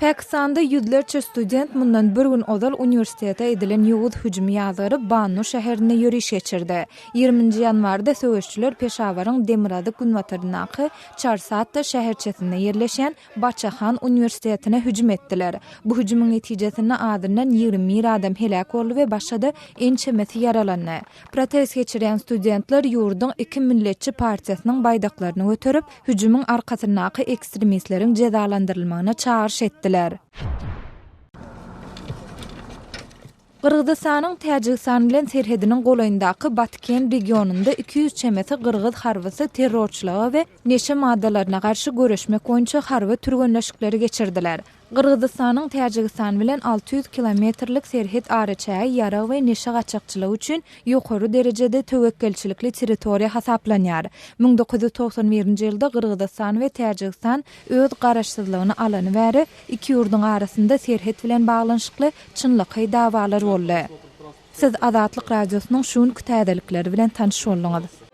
Pakistanda ýüzlerçe student mundan bir gün ozal uniwersitete edilen ýowuz hüjümi ýazgaryp, Bannu şäherinde ýöriş geçirdi. Ýigriminji ýanwarda söweşçiler Peşawaryň demirgazyk-günbataryndaky Çarsatta şäherçesinde ýerleşýän Baça Han uniwersitetine hüjüm etdiler. Bu hüjümiň netijesinde azyndan 21 adam heläk boldy we başga-da ençemesi ýaralandy. Protest geçirýän studentler ýurduň iki milletçi partiýasynyň baýdaklaryny göterip, hüjümiň arkasyndaky ekstremistleriň jezalandyrylmagyna çagyryş etdiler. Gyrgyzystanyň Täjigistan bilen serhediniň golaýyndaky Batken regionynda 200 çemesi gyrgyz harbysy terrorçylyga we neşe maddalaryna garşy göreşmek boýunça harby türgenleşikleri geçirdiler. Gyrgyzystanyň Täjigistan bilen 600 kilometrlik serhet araçägi ýarag we neşe gaçakçylygy üçin ýokary derejede töwekgelçilikli territoriýa hasaplanýar. 1991-nji ýylda Gyrgyzystan we Täjigistan öz garaşsyzlygyny alany bäri iki ýurduň arasynda serhet bilen baglanyşykly çynlakaý dawalar boldy. Siz Azatlyk Radiosynyň şu günki täzelikleri bilen tanyş bolduňyz.